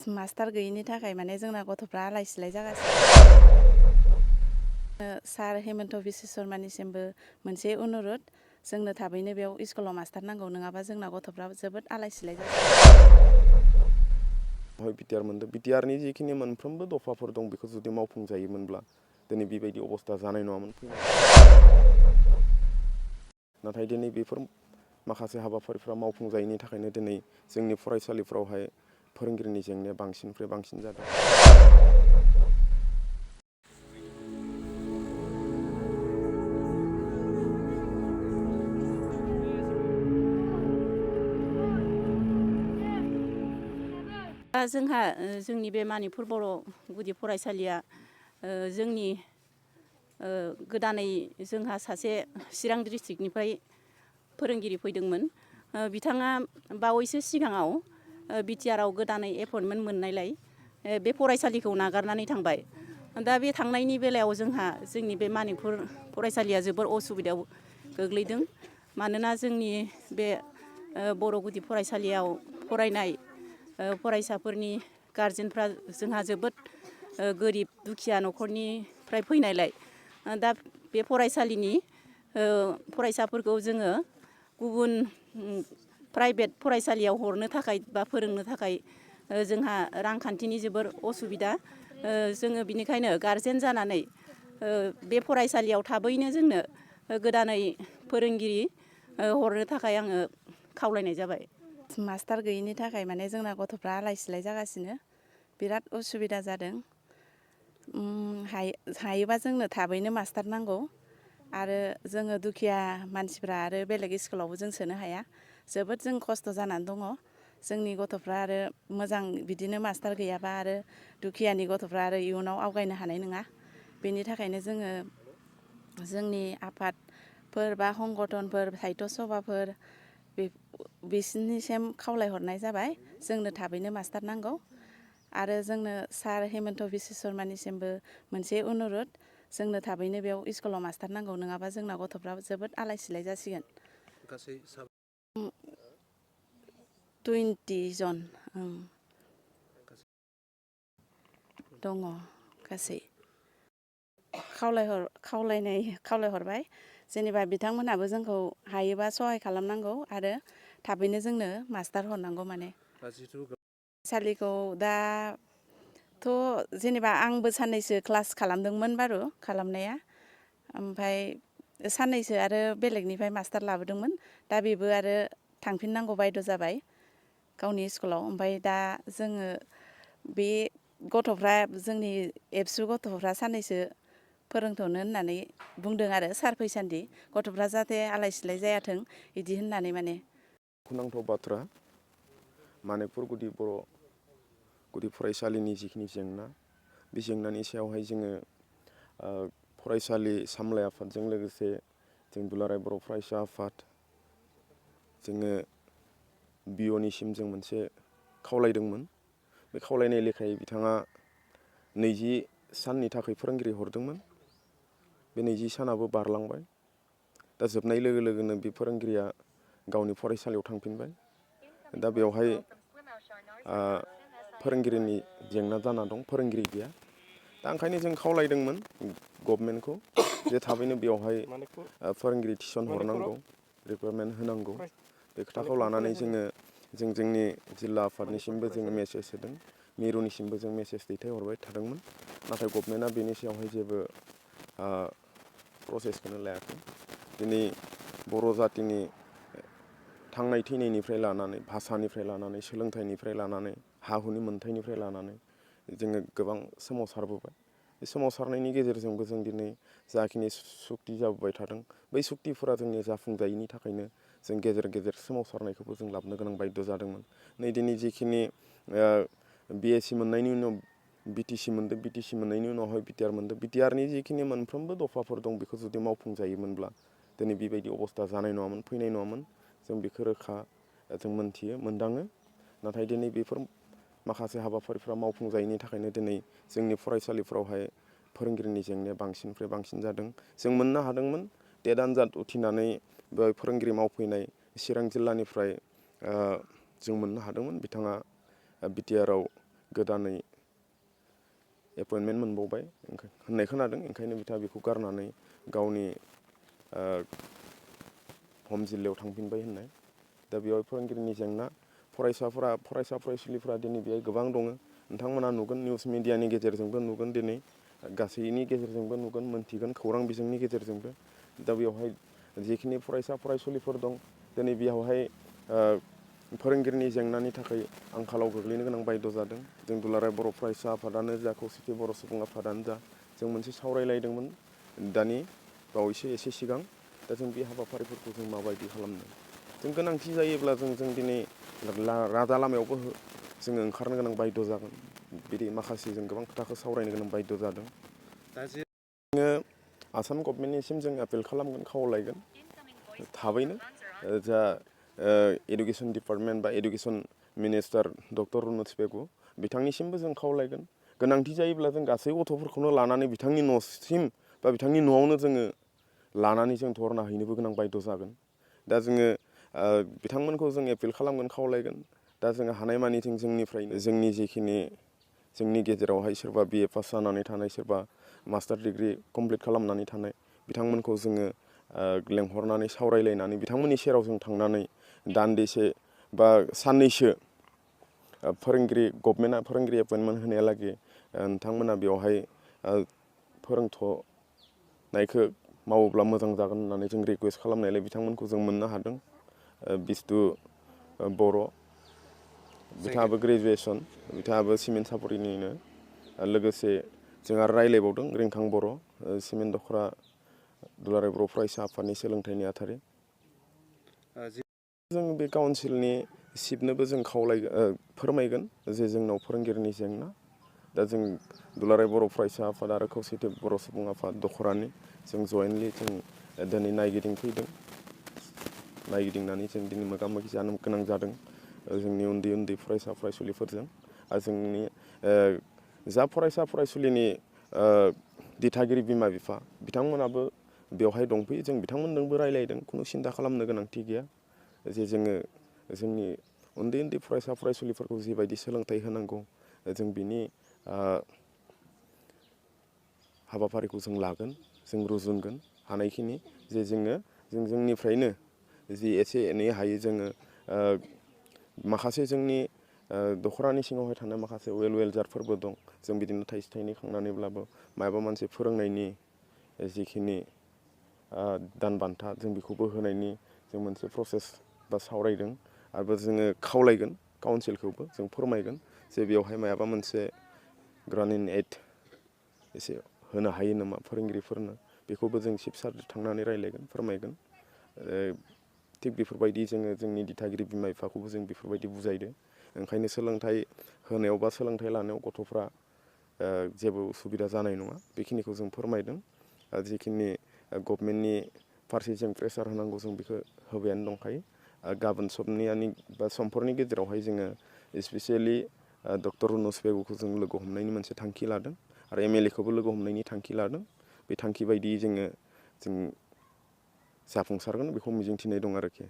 Master गैयिनि थाखाय माने जोंना गथ'फ्रा आलाय सिलाय जागासिनो। सार हेमन्त बिश्व शर्मानिसिमबो मोनसे अनुरोध, जोंनो थाबैनो बेयाव स्कुलाव मास्टार नांगौ, नङाबा जोंना गथ'फ्रा जोबोद आलाय सिलाय जागासिनो। बिटिआर मोनदों। बिटिआरनि जिखिनि मोनफ्रोमबो दफाफोर दं बेखौ जुदि मावफुंजायोमोनब्ला दिनै बेबायदि अबस्था जानाय नङामोन। नाथाय दिनै बेफोर माखासे हाबाफारिफ्रा मावफुंजायैनि थाखायनो दिनै जोंनि फरायसालिफ्रावहाय फोरोंगिरिनि जेंनाया बांसिननिफ्राय बांसिन जादों। दा जोंहा जोंनि बे मानिपुर बर' गुदि फरायसालिया जोंनि गोदानै जोंहा सासे चिरां डिस्ट्रिक्टनिफ्राय फोरोंगिरि फैदोंमोन। बिथाङा बावैसो सिगाङाव बिटिआरआव गोदानै एपइन्टमेन्ट मोननायलाय बे फरायसालिखौ नागारनानै थांबाय। दा बे थांनायनि बेलायाव जोंनि बे मानिपुर फरायसालिया जोबोर असुबिदायाव गोग्लैदों। मानोना जोंनि बे बर' गुदि फरायसालियाव फरायनाय फरायसाफोरनि गार्जेनफ्रा जोंहा जोबोद गोरिब दुखिया न'खरनिफ्राय फैनायलाय दा बे फरायसालिनि फरायसाफोरखौ जोङो गुबुन प्राइभेट फरायसालियाव हरनो थाखाय बा फोरोंनो थाखाय जोंहा रांखान्थिनि जोबोर असुबिदा। जोङो बिनिखायनो गार्जेन जानानै बे फरायसालियाव थाबैनो जोंनो गोदानै फोरोंगिरि हरनो थाखाय आङो खावलायनाय जाबाय। मास्टार गैयिनि थाखाय माने जोंना गथ'फ्रा आलाय सिलाय जागासिनो, बिराद उसुबिदा जादों। हायोबा जोंनो थाबैनो मास्टार नांगौ, आरो जोङो दुखिया मानसिफ्रा आरो बेलेग स्कुलावबो जों सोनो हाया, जोबोद जों खस्थ' जानानै दङ। जोंनि गथ'फ्रा आरो मोजां बिदिनो मास्टार गैयाबा आरो दुखियानि गथ'फ्रा आरो इयुनाव आवगायनो हानाय नङा। बेनि थाखायनो जोङो जोंनि आफादफोर बा संगठनफोर, साहित्य सभाफोर बिसोरनिसिम खावलायहरनाय जाबाय, जोंनो थाबैनो मास्टार नांगौ। आरो जोंनो सार हेमन्त बिश्व शर्मानिसिमबो मोनसे अनुरोध, जोंनो थाबैनो बेयाव स्कुलाव मास्टार नांगौ, नङाबा जोंना गथ'फ्रा जोबोद आलाय सिलाय जासिगोन। 20 जन दङ गासै। खावलायहरबाय, जेनेबा बिथांमोनहाबो जोंखौ हायोबा सहाय खालामनांगौ आरो थाबैनो जोंनो मास्टार हरनांगौ। माने फरायसालिखौ दाथ' जेनेबा आंबो साननैसो क्लास खालामदोंमोन बारु खालामनाया, ओमफ्राय साननैसो आरो बेलेगनिफ्राय मास्टार लाबोदोंमोन। दा बेबो आरो थांफिननांगौ बायद' जाबाय गावनि स्कुलाव। ओमफ्राय दा जोङो बे गथ'फ्रा जोंनि एबसु गथ'फ्रा साननैसो फोरोंथ'नो होननानै बुंदों आरो सार फैसान्दि, गथ'फ्रा जाहाथे आलाय सिलाय जायाथों बिदि होननानै। माने दुखुनांथाव बाथ्रा, मानिपुर गुदि फरायसालिनि जिखिनि जेंना, बे जेंनानि सायावहाय जोङो फरायसालि सामलाय आफादजों लोगोसे जों दुलाराय बर' फरायसा आफाद, जोङो बिअनिसिम जों मोनसे खावलायदोंमोन। बे खावलायनाय लेखायै बिथाङा 20 साननि थाखाय फोरोंगिरि हरदोंमोन। बे 20 सानाबो बारलांबाय। दा जोबनाय लोगो लोगोनो बे फोरोंगिरिया गावनि फरायसालियाव थांफिनबाय। दा बेवहाय फोरोंगिरिनि जेंना जाना दं, फोरोंगिरि गैया। दा ओंखायनो जों खावलायदोंमोन गभर्नमेन्टखौ जे थाबैनो बेवहाय फोरोंगिरि थिसनहरनांगौ, रिक्रुइटमेन्ट होनांगौ। बे खोथाखौ लानानै जोंनि जिल्ला आफादनिसिमबो जोङो मेसेज होदों, मिरुनिसिमबो जों मेसेज दैथायहरबाय थादोंमोन। नाथाय गभर्नमेन्टआ बेनि सायावहाय जेबो प्रसेसखौनो लायाखै। दिनै बर' जातिनि थांनाय थैनायनिफ्राय लानानै, भाषानिफ्राय लानानै, सोलोंथाइनिफ्राय लानानै, हा हुनि मोन्थाइनिफ्राय लानानै जोङो गोबां सोमावसारबोबाय। बे सोमावसारनायनि गेजेरजोंबो जों दिनै जाखिनि सुक्ति जाबोबाय थादों, बै सुक्तिफोरा जोंनि जाफुंजायैनि थाखायनो जों गेजेर गेजेर सोमावसारनायखौबो जों लाबोनो गोनां बायद' जादोंमोन। नै दिनै जिखिनि बिएससि मोननायनि उनाव बिटिसि मोनदों, बिटिसि मोननायनि उनावहाय बिटिआर मोनदों। बिटिआरनि जिखिनि मोनफ्रोमबो दफाफोर दं बेखौ जुदि मावफुंजायोमोनब्ला दिनै बेबायदि अबस्था जानाय नङामोन, फैनाय नङामोन। जों बेखौ रोखा जों मोनदाङो। नाथाय दिनै बेफोर माखासे हाबाफारिफ्रा मावफुंजायैनि थाखायनो दिनै जोंनि फरायसालिफ्रावहाय फोरोंगिरिनि जेंनाया बांसिननिफ्राय बांसिन जादों। जों मोननो हादोंमोन टेट आनजाद उथ्रिनानै बे फोरोंगिरि मावफैनाय चिरां जिल्लानिफ्राय जों मोननो हादोंमोन। बिथाङा बिटिआरआव गोदानै एपइन्टमेन्ट मोनबावबाय होननाय खोनादों। ओंखायनो बिथाङा बेखौ गारनानै गावनि हम जिल्लायाव थांफिनबाय होननाय। दा बेयाव फोरोंगिरिनि जेंना फरायसा फरायसुलिफ्रा दिनै बेहाय गोबां दङ। नोंथांमोना नुगोन निउस मिडियानि गेजेरजोंबो नुगोन दिनै गासैनि गेजेरजोंबो नुगोन मोन्थिगोन खौरां बिजोंनि गेजेरजोंबो। दा बेवहाय जिखिनि फरायसाफोर दं दिनै बेयावहाय फोरोंगिरिनि जेंनानि थाखाय आंखालाव गोग्लैनो गोनां बायद' जादों। जों दुलाराय बर' फरायसा आफादानो जा खौसेथि बर' सुबुं आफादानो जा जों मोनसे सावरायलायदोंमोन दानि बावैसो एसे सिगां। दा जों बे हाबाफारिफोरखौ जों माबायदि खालामनो जों गोनांथि जायोब्ला जों दिनै राजा लामायावबो जोङो ओंखारनो गोनां बायद' जागोन। बिदि माखासे जों गोबां खोथाखौ सावरायनो गोनां बायद' जादों। दा जोङो आसाम गभर्नमेन्टनिसिम जों आपिल खालामगोन खावलायगोन थाबैनो जा एडुकेसन डिपार्टमेन्ट बा education minister doctor Ranoj Pegu बिथांनिसिमबो जों खावलायगोन गोनांथि जायोब्ला जों गासै गथ'फोरखौनो लानानै बिथांनि न'सिम बा बिथांनि न'आवनो जोङो लानानै जों धरना हैनोबो गोनां बायद' जागोन। दा जोङो बिथांमोनखौ जों एपिल खालामगोन खावलायगोन। दा जोङो हानायमानिथिं जोंनिफ्रायनो जोंनि जिखिनि जोंनि गेजेरावहाय सोरबा BA पास जानानै थानाय सोरबा मास्टार डिग्रि कमप्लिट खालामनानै थानाय बिथांमोनखौ जोङो लेंहरनानै सावरायलायनानै बिथांमोननि सेराव जों थांनानै दान्दिसे बा साननैसो गभर्नमेन्टआ फोरोंगिरि एपइन्टमेन्ट होनायालागै नोंथांमोना बेवहाय फोरोंथ'नायखौ मावोब्ला मोजां जागोन होननानै जों रिकुवेस्ट खालामनायलाय बिथांमोनखौ जों मोननो हादों। बिस्तु बर' बिथाङाबो ग्रेजुवेसन बिथाङाबो सिमेन्ट सापरिनिनो लोगोसे जों आरो रायज्लायबावदों रिंखां बर' सिमेन्ट दख'रा दुलाराय बर' फरायसा आफादनि सोलोंथाइ नेहाथारि। जों बे काउन्सिलनि सिटनोबो जों फोरमायगोन जे जोंनाव फोरोंगिरिनि जेंना। दा जों दुलाराय बर' फरायसा आफाद आरो खौसेथि बर' सुबुं आफाद दख'रानि जों जयेन्टलि जों दिनै नायगिदिंनानै जों दिनै मोगा मोगि जानो गोनां जादों जोंनि उन्दै फरायसा फरायसुलिफोरजों। आरो जोंनि जा फरायसा फरायसुलिनि दिथागिरि बिमा बिफा बिथांमोनाबो बेवहाय दंफैयो। जों बिथांमोनजोंबो रायज्लायदों खुनु सिन्था खालामनो गोनांथि गैया जे जोङो जोंनि उन्दै फरायसा फरायसुलिफोरखौ जिबायदि सोलोंथाइ होनांगौ जों बिनि हाबाफारिखौ जों लागोन जों रुजुनगोन हानायखिनि जे जों जोंनिफ्रायनो जि एसे एनै हायो जोङो माखासे जोंनि दख'रानि सिङावहाय थानाय माखासे वेलजारफोरबो दं। जों बिदिनो थाइसे थाइनै खांनानैब्लाबो माबा मोनसे फोरोंनायनि जिखिनि दान बान्था जों बेखौबो होनायनि जों मोनसे प्रसेस बा सावरायदों। आरो जोङो खावलायगोन काउन्सिलखौबो जों फोरमायगोन जे बेवहाय मायाबा मोनसे ग्रान्ट इन एड एसे होनो हायो नामा फोरोंगिरिफोरनो बेखौबो जों चिफ सारजों थांनानै रायज्लायगोन फोरमायगोन। थिग बेफोरबायदि जोङो जोंनि दिथागिरि बिमा बिफाखौबो जों बेफोरबायदि बुजायदों। ओंखायनो सोलोंथाइ होनायाव बा सोलोंथाइ लानायाव गथ'फ्रा जेबो उसुबिदा जानाय नङा बेखिनिखौ जों फोरमायदों। जिखिनि गभर्नमेन्टनि फारसे जों प्रेसार होनांगौ जों बेखौ होबायानो दंखायो। गाबोन समफोरनि गेजेरावहाय जोङो स्पेसियेलि डक्टर रनज पेगुखौ जों लोगो हमनायनि मोनसे थांखि लादों आरो MLA खौबो लोगो हमनायनि थांखि लादों। बे थांखि बायदियै जों जाफुंसारगोन बेखौ मिजिंथिनाय दं आरोखि।